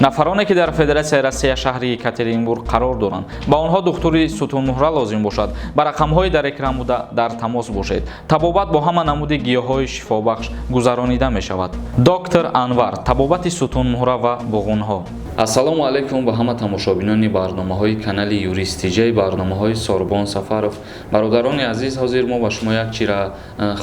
Нафароне, ки дар Федератсияи Россия, шаҳри Екатеринбург қарор доранд, ба онҳо духтури сутунмуҳра лозим бошад, ба рақамҳои дар экран буда дар тамос бошед. Табобат бо ҳама намуди гиёҳҳои шифобахш гузаронида мешавад. Доктор Анвар, табобати сутунмуҳра ва буғунҳо. Ассалому алайкум ба ҳама тамошобинони барномаҳои канали Юрист Тиҷай, барномаҳои Сорбон Сафаров. Бародарони азиз, ҳозир мо ба шумо як чира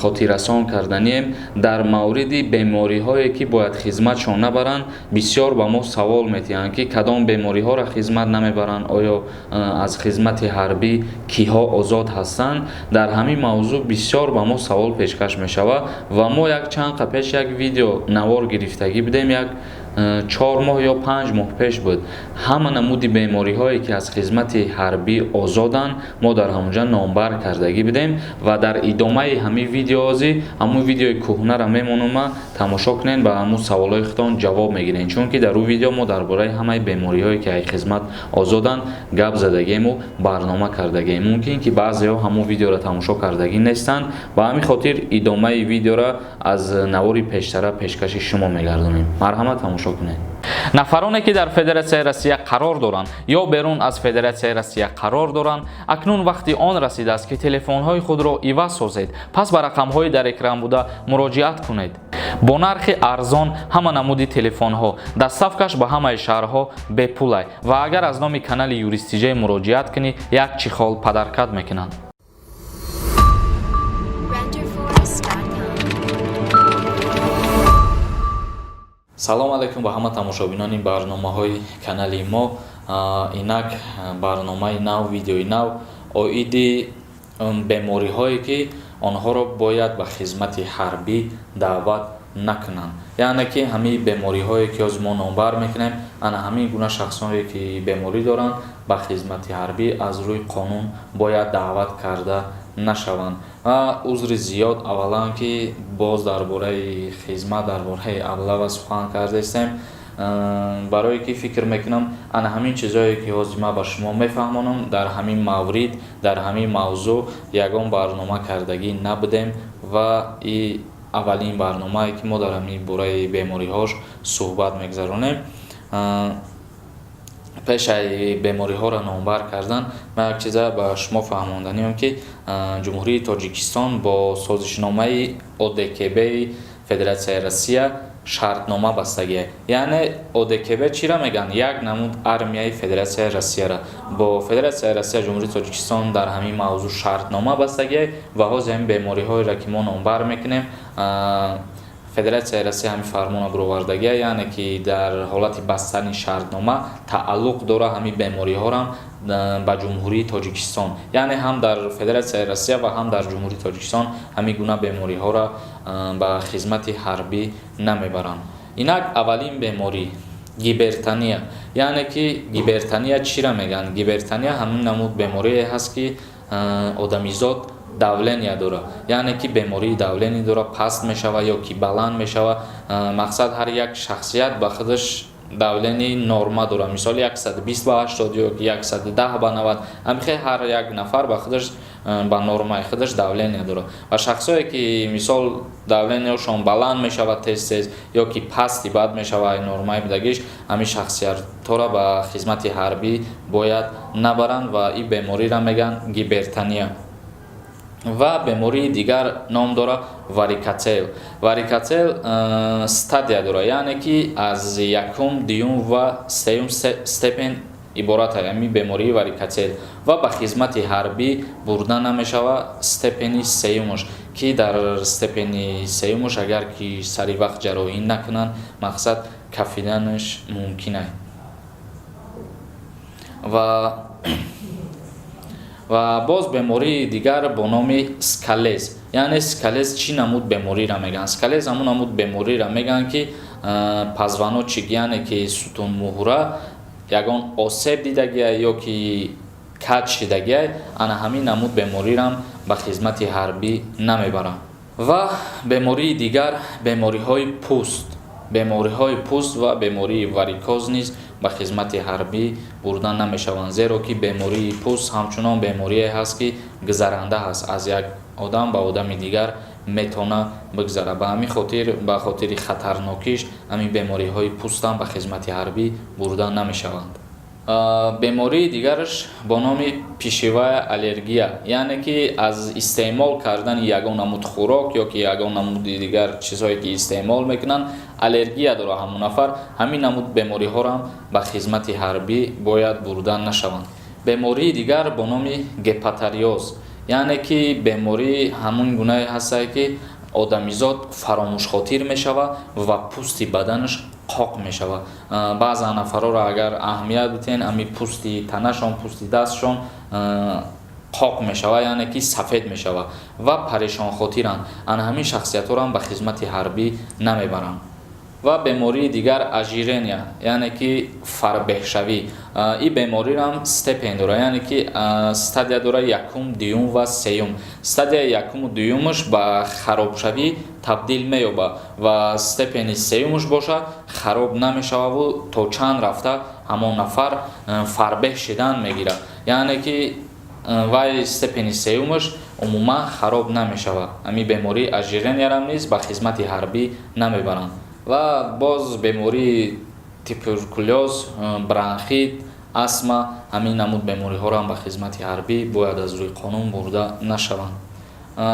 хотиррасон карданием дар мавриди бемориҳое, ки бояд хизматшон набаранд. Бисёр ба мо савол метиҳанд, ки кадом бемориҳоро хизмат намебаранд, оё аз хизмати ҳарбӣ киҳо озод ҳастанд. Дар ҳамин мавзӯъ бисёр ба мо савол пешкаш мешавад ва мо як чанд қа пеш як видео навор гирифтагӣ будем, як 4 моҳ ё 5 моҳ пеш буд. Ҳама намуди бемориҳое, ки аз хизмати ҳарбӣ озоданд, мо дар ҳамонҷа номбар кардагӣ будем ва дар идомаи ҳамин видеози ҳамун видеои кӯҳнаро мемонам, тамошо кунед, ба ҳамун саволҳои худтон ҷавоб мегиред, чунки дар ӯ видео мо дар бораи ҳамаи бемориҳое, ки аз хизмат озоданд, гап задагиему барнома кардагием. Мумкин, ки баъзеҳо ҳамун видеоро тамошо кардагӣ нестанд, ба ҳамин хотир идомаи видеоро аз навори пештара пешкаши шумо мегардонем. Марҳамат, тамошо кунед. Нафароне, ки дар Федератсияи Россия қарор доранд ё берун аз Федератсияи Россия қарор доранд, акнун вақти он расидааст, ки телефонҳои худро иваз созед. Пас ба рақамҳои дар экран буда муроҷиат кунед. Бо нархи арзон ҳама намуди телефонҳо, доставкаш ба ҳамаи шаҳрҳо бепулай ва агар аз номи канали Юрист Тиҷай муроҷиат кунӣ, як чехол подарка мекунанд. Renderforest.com. Салом алайкум ба ҳама тамошобинони барномаҳои канали мо. Инак барномаи нав, видеои нав оиди бемориҳое, ки онҳоро бояд ба хизмати ҳарбӣ даъват накунанд, яъне ки ҳамин бемориҳое, ки ҳозир мо номбар мекунем, ана ҳамин гуна шахсоне, ки беморӣ доранд, ба хизмати ҳарбӣ аз рӯи қонун бояд даъват карда нашаванд. Ва узри зиёд, аввалан, ки боз дар бораи хизмат, дар бораи облава сухан кардаистем, барое ки фикр мекунам, ана ҳамин чизое, ки ҳозир ман ба шумо мефаҳмонам, дар ҳамин маврид, дар ҳамин мавзӯъ ягон барнома кардагӣ набудем ва и аввалин барномае, ки мо дар ҳамин бораи бемориҳош суҳбат мегузаронем. Пешаи бемориҳоро номбар кардан, ман як чиза ба шумо фаҳмонданиам, ки Ҷумҳурии Тоҷикистон бо созишномаи ОДКБи Федератсияи Россия шартнома бастагия. Яъне ОДКБ чиро мегӯянд? Як намуд армияи Федератсияи Россияра. Бо Федератсияи Россия Ҷумҳурии Тоҷикистон дар ҳамин мавзӯъ шартнома бастагия ва ҳозир ҳамин бемориҳоеро, ки мо номбар мекунем, Федератсияи Россия ҳамин фармонро баровардагия, яъне ки дар ҳолати бастани шартнома тааллуқ дора ҳамин бемориҳорам ба Ҷумҳурии Тоҷикистон, яъне ҳам дар Федератсияи Россия ва ҳам дар Ҷумҳурии Тоҷикистон ҳамин гуна бемориҳоро ба хизмати ҳарбӣ намебаранд. Инак, аввалин беморӣ гипертония. Яъне ки гипертония чиро мегӯянд? Гипертония ҳамин намуд беморие ҳаст, ки одамизод давление дорад, яъне ки бемории давление дорад, паст мешавад ё ки баланд мешавад. Мақсад, ҳар як шахсият ба худаш давление норма дорад, мисол, 120 ба 80 ё 110 ба 90. Ҳамихел ҳар як нафар ба худаш, ба нормаи худаш давление дорад. Ва шахсое, ки мисол давлениешон баланд мешавад тез тез ё ки пасти бад мешавад нормаи будагиш, ҳамин шахсиятҳоро ба хизмати ҳарбӣ бояд набаранд ва ин бемориро мегӯянд гипертония. Ва бемории дигар ном дорад варикоцел. Варикоцел стадия дорад, яъне ки аз якум, дуюм ва сеюм степень иборат ҳамин бемории варикоцел ва ба хизмати ҳарбӣ бурда намешавад степени сеюмаш, ки дар степени сеюмаш агар ки сари вақт ҷарроҳӣ накунанд, мақсад, кафиданаш мумкин аст. Ва боз бемории дигар бо номи сколиоз. Яъне сколиоз чӣ намуд бемориро мегӯянд? Сколиоз ҳамун намуд бемориро мегӯянд, ки позвоночник, яъне ки сутунмуҳра, ягон осеб дидагия ё ки каҷ шидагия, ана ҳамин намуд беморирам ба хизмати ҳарбӣ намебаранд. Ва бемории дигар, бемориҳои пӯст. Бемориҳои пӯст ва бемории варикоз низ ба хизмати ҳарбӣ бурда намешаванд, зеро ки бемории пӯст ҳамчунон беморие ҳаст, ки гузаранда ҳаст, аз як одам ба одами дигар метавона бигзара. Ба ҳамин хотир, ба хотири хатарнокиш, ҳамин бемориҳои пӯстам ба хизмати ҳарбӣ бурда намешаванд. Бемории дигараш бо номи пищевая аллергия, яъне ки аз истеъмол кардани ягон намуд хӯрок ё ки ягон намуди дигар чизҳое ки истеъмол мекунанд, аллергия дора ҳамон нафар, ҳамин намуд бемориҳоро ба хизмати ҳарбӣ бояд бурда нашаванд. Бемории дигар бо номи гепатариоз, яъне ки бемории ҳамон гунае ҳастае, ки одамизод фаромӯшхотир мешавад ва пӯсти баданаш қоқ мешавад. Баъзан нафарҳоро агар аҳамият битен, ами пӯсти танашон, пӯсти дастшон қоқ мешавад, яъне ки сафед мешавад ва парешонхотиранд. Ана ҳамин шахсиятҳоро ба хизмати ҳарбӣ намебаранд. Ва бемории дигар ожирения, яъне ки фарбеҳшавӣ. Ин бемориам степень дора, яъне ки стадия дора: якум, дуюм ва сеюм. Стадияи якуму дуюмаш ба харобшавӣ табдил меёбад ва степени сеюмаш боша, хароб намешававу то чанд рафта ҳамон нафар фарбеҳ шидан мегирад, яъне ки вай степени сеюмаш умуман хароб намешавад. Ҳамин бемории ожиренияам низ ба хизмати ҳарбӣ намебаранд. Ва боз бемории туберкулёз, бронхит, астма, ҳамин намуд бемориҳоро ба хизмати ҳарбӣ бояд аз рӯи қонун бурда нашаванд.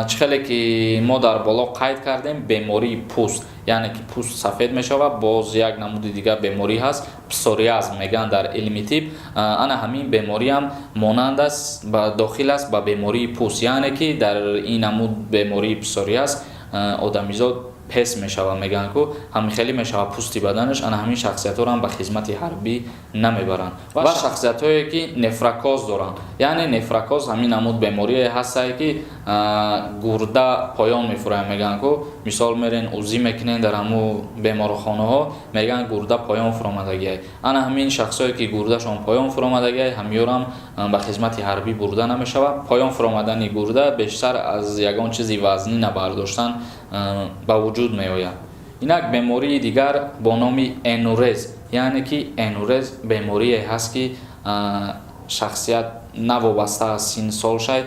Чӣ хеле ки мо дар боло қайд кардем, бемории пӯст, яъне ки пӯст сафед мешавад. Боз як намуди дигар беморӣ ҳаст, псориаз мегӯянд дар илми тиб. Ана ҳамин бемориам монанд аст, дохил аст ба бемории пӯст, яъне ки дар ин намуд бемории псориаз одамизод пес мешавад, мегӯянд ку, ҳамин хеле мешавад пӯсти баданаш. Ана ҳамин шахсиятҳоро ба хизмати ҳарбӣ намебаранд. Ва шахсиятҳое ки нефрокоз доранд, яъне нефрокоз ҳамин намуд беморие ҳастае, ки гурда поён мефурӯяд, мегӯянд ку. Мисол, мерен УЗИ мекунен дар ҳамун беморхонаҳо, мегӯянд, гурда поён фуромадагиай. Ана ҳамин шахсое ки гурдашон поён фуромадагиай, ҳамёрам ба хизмати ҳарбӣ бурда намешавад. Поён фуромадани гурда бештар аз ягон чизи вазнӣ набардоштан ба вуҷуд меояд. Инак бемории дигар бо номи энурез, яъне ки энурез беморие ҳаст, ки шахсият навобаста аз синну солшай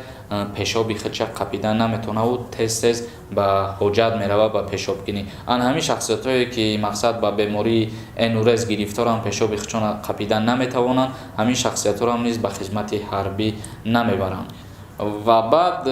пешоби худша қапида наметавонаву тез тез ба ҳоҷат меравад, ба пешобгирӣ. Ана ҳамин шахсиятҳое ки мақсад ба бемории энурез гирифторанд, пешоби худшона қапида наметавонанд, ҳамин шахсиятҳоро низ ба хизмати ҳарбӣ намебаранд. Ва баъд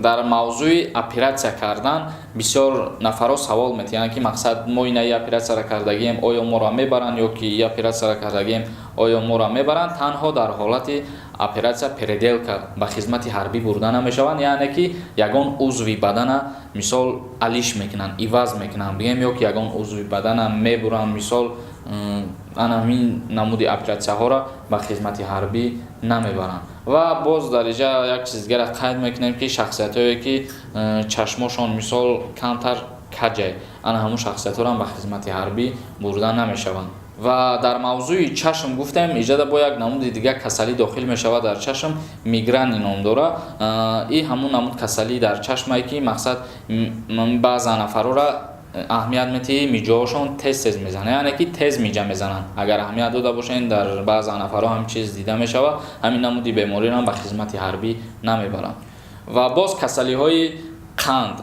дар мавзӯи оператсия кардан бисёр нафарҳо савол метиҳанд, ки мақсад, мо ина и оператсияро кардагием, оё моро мебаранд, ё ки и оператсияро кардагием, оё моро мебаранд? Танҳо дар ҳолати оператсия переделка ба хизмати ҳарбӣ бурда намешаванд, яъне ки ягон узви бадана, мисол, алиш мекунанд, иваз мекунанд, бигем, ё ки ягон узви бадана мебуранд, мисол, ана ҳамин намуди оператсияҳоро ба хизмати ҳарбӣ намебаранд. Ва боз дар инҷа як чиз дигарро қайд мекунем, ки шахсиятҳое ки чашмошон, мисол, камтар каҷай, ана ҳамун шахсиятҳоро ба хизмати ҳарбӣ бурда намешаванд. Ва дар мавзӯи чашм гуфтем, иҷода бо як намуди дигар касалӣ дохил мешавад дар чашм, миграни ном дора. И ҳамун намуд касалӣ дар чашмае, ки мақсад, баъзан нафарҳоро аҳамият метиҳӣ, миҷоҳошон тез тез мезананд, яъне ки тез миҷа мезананд. Агар аҳамият дода бошед, дар баъзан нафарҳо ҳамин чиз дида мешавад. Ҳамин намуди бемориро ба хизмати ҳарбӣ намебаранд. Ва боз касалиҳои қанд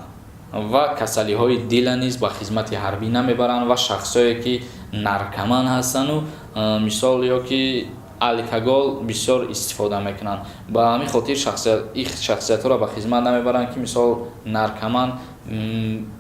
ва касалиҳои дила низ ба хизмати ҳарбӣ намебаранд. Ва шахсое ки наркоман ҳастанду, мисол, ё ки алкогол бисёр истифода мекунанд, ба ҳамин хотир ин шахсиятҳоро ба хизмат намебаранд, ки, мисол, наркоман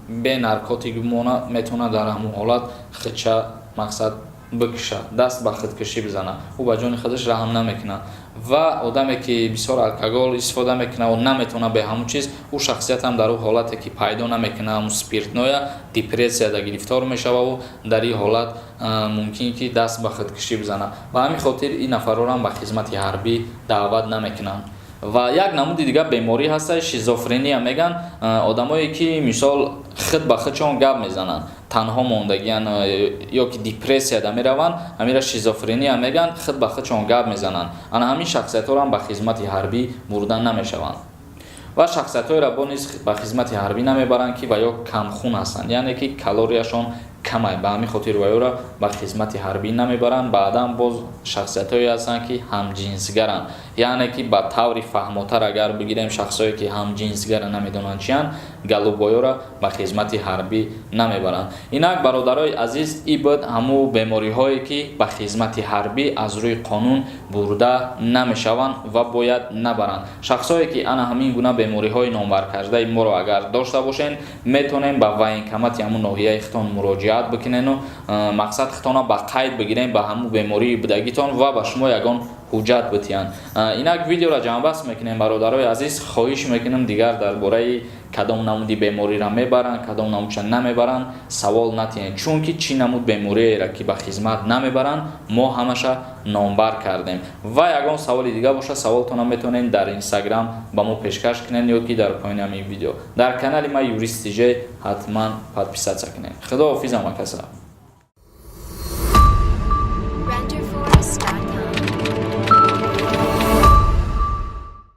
бе наркотик бимона, метавонад дар ҳамон ҳолат худша, мақсад, бикушад, даст ба худкушӣ бизанад, ӯ ба ҷони худаш раҳм намекунад. Ва одаме ки бисёр алкогол истифода мекунад ва наметавонад бе ҳамон чиз, ӯ шахсиятам дар ӯ ҳолате ки пайдо намекунад ҳамун спиртное, депрессияда гирифтор мешававу дар ин ҳолат мумкин ки даст ба худкушӣ бизанад. Ба ҳамин хотир ин нафарҳоро ба хизмати ҳарбӣ даъват намекунанд. Ва як намуди дигар беморӣ ҳаста, шизофрения мегӯянд. Одамое ки, мисол, худ ба худшон гап мезананд, танҳо мондагиян ё ки депрессияда мераванд, ҳамира шизофрения мегӯянд, худ ба худшон гап мезананд. Ана ҳамин шахсиятҳоро ба хизмати ҳарбӣ бурда намешаванд. Ва шахсиятҳоеро бо низ ба хизмати ҳарбӣ намебаранд, ки ва ё камхун ҳастанд, яъне ки калорияшон Камай, ба ҳамин хотир ваёра ба хизмати ҳарбӣ намебаранд. Баъдан боз шахсиятҳое ҳастанд, ки ҳамҷинсгаранд, яъне ки ба таври фаҳмотар агар бигирем, шахсое ки ҳамҷинсгара намедонанд чиянд, голубой ора ба хизмати ҳарбӣ намебаранд. Инак, бародарои азиз, и буд ҳамун бемориҳое, ки ба хизмати ҳарбӣ аз рӯи қонун бурда намешаванд ва бояд набаранд. Шахсое ки ана ҳамин гуна бемориҳои номбаркардаи моро агар дошта бошед, метавонем ба военкомат и ҳамун ноҳияи худтон муроҷиат бикунену мақсад худтона ба қайд бигирем ба ҳамун бемории будагитон ва ба шумо ягон ҳуҷҷат битиҳанд. Инак, видеоро ҷамъбаст мекунем. Бародарои азиз, хоҳиш мекунем, дигар дар бораи кадом намуди бемориро мебаранд, кадом намудша намебаранд, савол натиҳед, чунки чӣ намуд бемориеро ки ба хизмат намебаранд, мо ҳамаша номбар кардем. Ва ягон саволи дига боша, саволтонро метавонед дар Инстаграм ба мо пешкаш кунед ё ки дар поёни ҳамин видео. Дар канали ма, Юрист ТЖ, ҳатман подписаться кунед. Худоҳофиз, ҳамакаса.